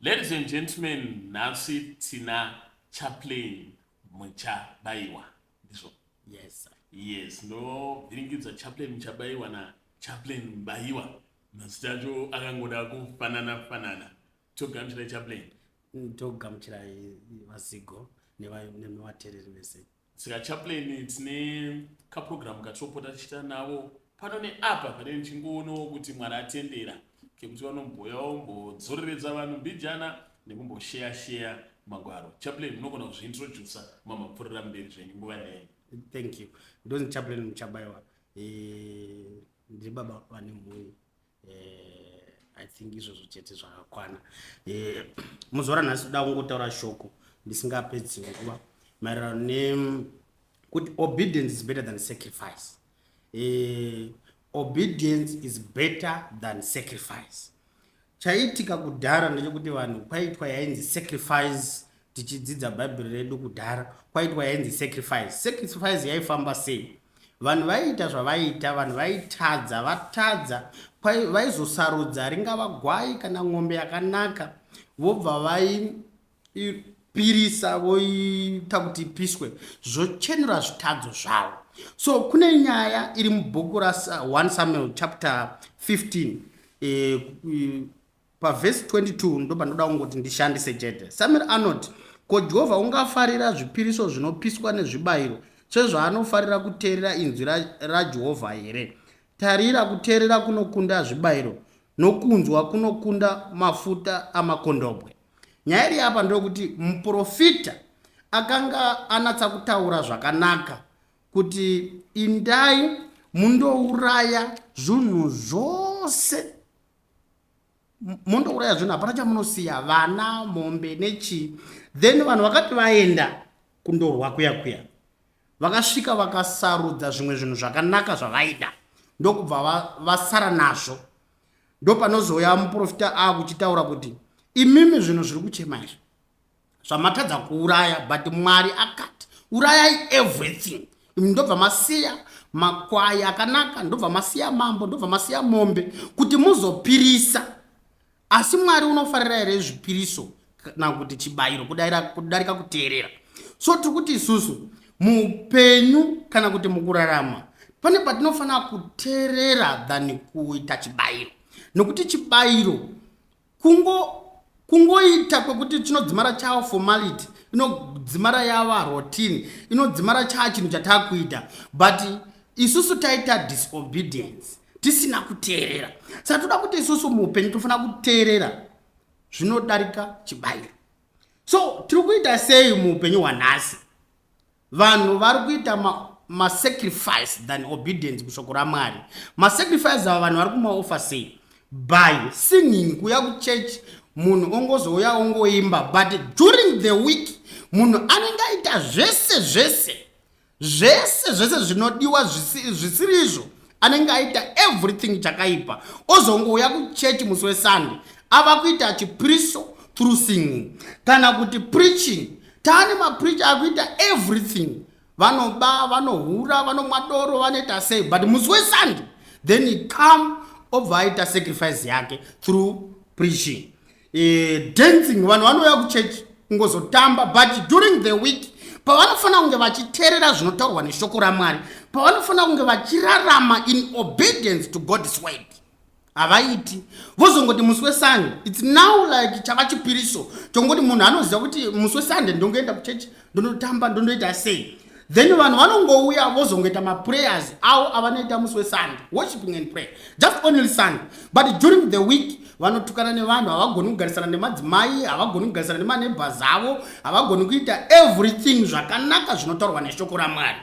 Ladies and gentlemen, nhasi tina Chaplain Muchabaiwa. Ndizvo? Yes, sir. Yes, ndovhiringidza Chaplain Muchabaiwa na Chaplain Mubaiwa. Mazita acho akangoda kufanana fanana. Togamuchirai Chaplain. Togamuchirai vaZigo nevateereri vese. Saka Chaplain, tine kaprogramu katinopota tichiita navo pano neapa pane ndichingoonawo kuti Mwari atendera kekuti vanomboya vombodzoreredza vanhu mbijana nekumbosheya sheya magwaro. Chaplain, munogona kuzviintrodusa mamapfurira mberi zvenyu nguva nei. Thank you. Ndonzi Chaplain Muchabaiwa. Ndiri baba vane mhuri. I think izvozvo chete zvakakwana. Muzuva ranhasi toda kungotaura shoko ndisingapedzi nguva maererano nekuti obedience is better than sacrifice. Obedience is better than sacrifice. Chaiitika kudhara ndechekuti vanhu kwaitwa yainzi sacrifice. Tichidzidza Bhaibheri redu kudhara, kwaitwa yainzi sacrifice. Sacrifice yaifamba sei? Vanhu vaiita zvavaiita, vanhu vaitadza, vatadza, vaizosarudza ringava gwai kana ng'ombe yakanaka, vobva vaipirisa, voita kuti ipiswe, zvochenura zvitadzo zvavo. So kune nyaya iri mubhuku ra1 Samuel chapter 15, pavhesi 22, ndo pandoda kungoti ndishandise chete. Samuel anoti, "Ko Jehovha ungafarira zvipiriso zvinopiswa nezvibayiro sezvaanofarira kuteerera inzwi raJehovha here? Tarira, kuteerera kunokunda zvibayiro, nokunzwa kunokunda mafuta amakondobwe." Nyaya iri apa ndokuti muprofita akanga anatsa kutaura zvakanaka kuti indai mundouraya zvinhu zvose, mundouraya zvinhu, hapana chamunosiya, vana, mombe nechii. Then vanhu vakati vaenda kundorwa kuya kuya, vakasvika vakasarudza zvimwe zvinhu zvakanaka zvavaida, ndokubva vasara nazvo. Ndopanozouya muprofita akuchitaura kuti imimi zvinhu zviri kuchema izvi zvamatadza kuuraya, but Mwari akati urayai everything. Imi ndobva masiya makwai akanaka, ndobva masiya mambo, ndobva masiya mombe kuti muzopirisa. Asi Mwari unofarira here zvipiriso kana kuti chibayiro kudarika kuteerera? So tiri kuti isusu muupenyu kana kuti mukurarama pane patinofanira kuteerera than kuita chibayiro, nokuti chibayiro kungoita kwekuti chinodzimara chava formality, inodzimara yava routine, inodzimara chaa chinhu chatakuita, but isusu taita disobedience, tisina kuteerera. Saka toda kuti isusu muupenyu tofanira kuteerera zvinodarika chibayiro. So tiri kuita sei muupenyu hwanhasi? Vanhu vari kuita masacrifice than obedience kushoko raMwari. Masacrifice ava vanhu vari kumaofa sei? By singing, kuuya kuchechi, munhu ongozouya ongoimba, but during the week munhu anenge aita zvese zvese zvese zvese zvinodiwa zvisiri izvo, anenge aita everything chakaipa, ozongouya kuchechi musi weSunday ava kuita chipiriso through singing kana kuti preaching. Taane mapreacher akuita everything, vanoba, vanohura, vanomwa doro, vanoita sei, but musi weSunday then he come, obva aita sacrifice yake through preaching. Dancing, vanhu vanouya kuchechi kungozotamba, but during the week pavanofanira kunge vachiteerera zvinotaurwa neshoko raMwari, pavanofanira kunge vachirarama in obedience to God's word, havaiti. Vozongoti musi weSunday, it's now like chava chipiriso chongoti munhu anoziva kuti musi weSunday ndongoenda kuchechi, ndondotamba, ndondoita sei. Then vanhu vanongouya vozongoita maprayers avo avanoita musi weSunday, worshiping and prayer just only Sunday, but during the week vanotukana nevanhu, havagoni kugarisana nemadzimai, havagoni kugarisana nemaneighbors avo, havagoni kuita everything zvakanaka zvinotaurwa neshoko raMwari.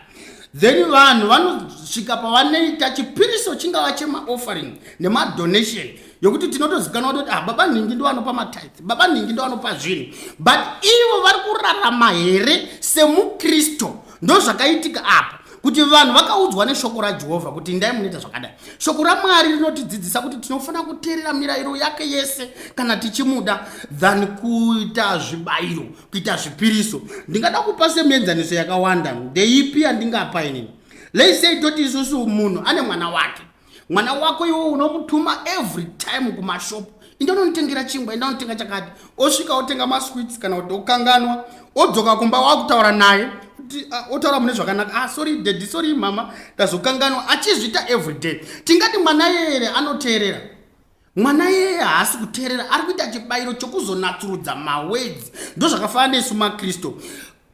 Then vanhu vanosvika pavanoita chipiriso, chingava chemaoffering nemadonation, yokuti tinotozikanwa kuti ah, baba nhingi ndo vanopa matithe, baba nhingi ndo vanopa zvinhu, but ivo vari kurarama here semukristu? Ndo zvakaitika apa, kuti vanhu vakaudzwa neshoko raJehovha kuti indai munoita zvakadai. Shoko raMwari rinotidzidzisa kuti tinofanira kuteerera mirayiro yake yese kana tichimuda than kuita zvibayiro, kuita zvipiriso. Ndingada kupa semuenzaniso yakawanda. Ndeipi yandingapa inini? Let's say toti isusu munhu ane mwana wake. Mwana wako iwo unomutuma every time kumashopu. Inda unonditengera chingwa, inda unotenga chakati. Osvika otenga masweets kana kuti okanganwa, odzoka kumba wakutaura naye, otaura mune zvakanaka, "Ah, sorry daddy, sorry mama, ndazokanganwa." Achizviita everyday. Tingati mwana yere anoteerera? Mwana iyeye haasi kuteerera, ari kuita chibayiro chokuzonatsurudza mawords. Ndo zvakafanana nesu makristu.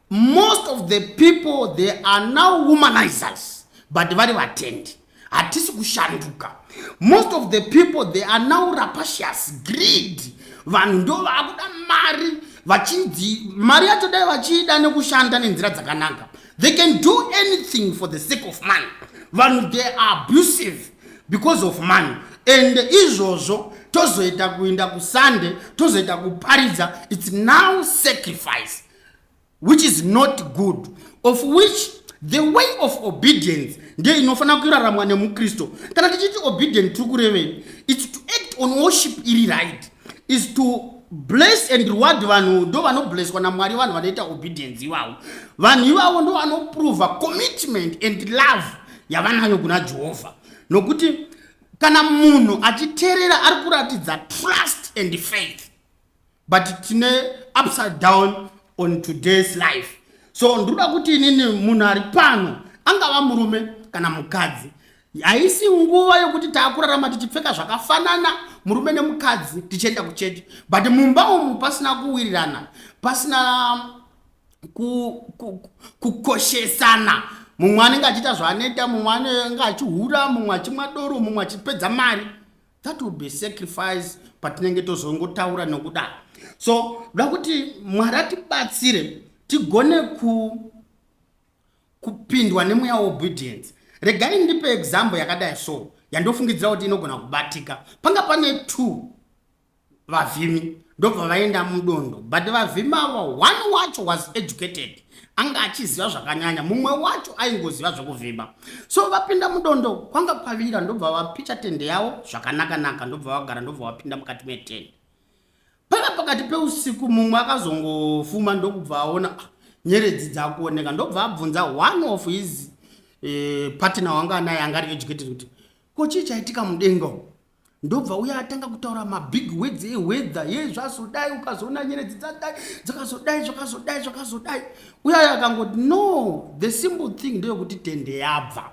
Most of the people, they are now womanizers, but vari vatendi. Hatisi kushanduka. Most of the people, they are now rapacious, greed. Vanhu ndo vaakuda mari. Vachinzi mari yacho dai vachiida nekushanda nenzira dzakanaka. They can do anything for the sake of money. Vanhu, they are abusive because of money. And izvozvo tozoita kuinda kuSunday, tozoita kuparidza. It's now sacrifice, which is not good, of which the way of obedience ndiyo inofanira kuraramwa nemukristu. Kana tichiti obedient, tiri kurevei? It's to act on worship iri right, is to bless and reward. Vanhu ndo vanoblesswa namwari, vanhu vanoita obedience ivavo. Vanhu ivavo ndo vanoprova commitment and love yavanayo kuna Jehovha, nokuti kana munhu achiteerera, ari kuratidza trust and faith. But tine upside down on today's life. So ndinoda kuti inini, munhu ari pano, angava murume kana mukadzi, haisi nguva yokuti taakurarama tichipfeka zvakafanana, murume nemukadzi, tichienda kuchechi, but mumba umu pasina kuwirirana, pasina kukoshesana. Mumwe anenge achiita zvaanoita, mumwe anenge achihura, mumwe achimwa doro, mumwe achipedza mari. That will be sacrifice patinenge tozongotaura nokudaro. So da kuti Mwari atibatsire tigone kupindwa nemweya weobedience. Regai ndipe example yakadai so yandofungidzira kuti inogona kubatika. Panga pane two vavhimi, ndobva vaenda mudondo. But vavhimi ava, one wacho was educated, anga achiziva zvakanyanya, mumwe wacho aingoziva zvekuvhima. So vapinda mudondo, kwanga kwavira, ndobva vapicha tende yavo zvakanaka-naka, ndobva vagara, ndobva vapinda mukati metende. Pava pakati peusiku, mumwe akazongofuma, ndokubva aona, ah, nyeredzi dzakuoneka. Ndobva abvunza one of his partner wanga anaye, anga ari educated, kuti, "Ko chii chaitika mudenga umu?" Ndobva uya atanga kutaura mabig words eweather ye, zvazodai, ukazoona nyeredzi dzadai, dzakazodai, zvakazodai, zvakazodai. Uya akangoti, "No, the simple thing ndeyekuti tende yabva."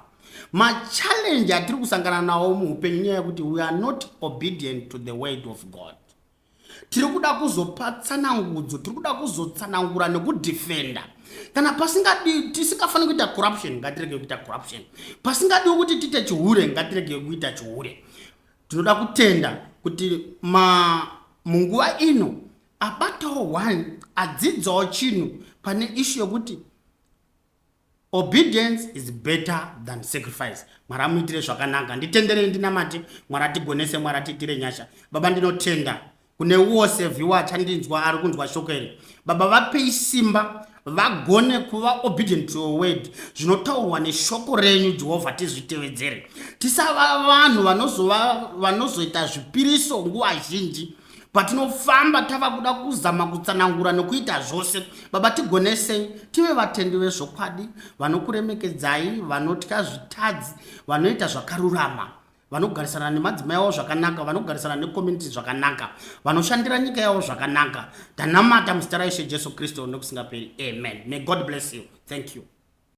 Machallenge atiri kusangana nawo muupenyu, nyaya yekuti we are not obedient to the word of God. Tiri kuda kuzopa tsanangudzo, tiri kuda kuzotsanangura nekudefenda. Kana pasingadi, tisingafaniri kuita corruption, ngatirege kuita corruption. Pasingadiwi kuti tiite chihure, ngatirege kuita chihure. Tinoda kutenda kuti munguva ino abatawo one adzidzawo chinhu pane issue yekuti obedience is better than sacrifice. Mwari amuitire zvakanaka. Nditenderei ndinamate. Mwari atigonese, Mwari atiitire nyasha. Baba, ndinotenda kune wose viewer achandinzwa, ari kunzwa shoko iri. Baba, vapei simba vagone kuva obedient to your word. Zvinotaurwa neshoko renyu, Jehovha, tizvitevedzere. Tisava vanhu vanozoita zvipiriso nguva zhinji patinofamba tava kuda kuzama kutsanangura nekuita zvose. Baba, tigonesei tive vatendi vezvokwadi, vanokuremekedzai, vanotya zvitadzi, vanoita zvakarurama, vanogarisana nemadzimai avo zvakanaka, vanogarisana necommunity zvakanaka, vanoshandira nyika yavo zvakanaka. Ndanamata muzita raIshe Jesu Kristu nekusingaperi. Amen. May God bless you. Thank you.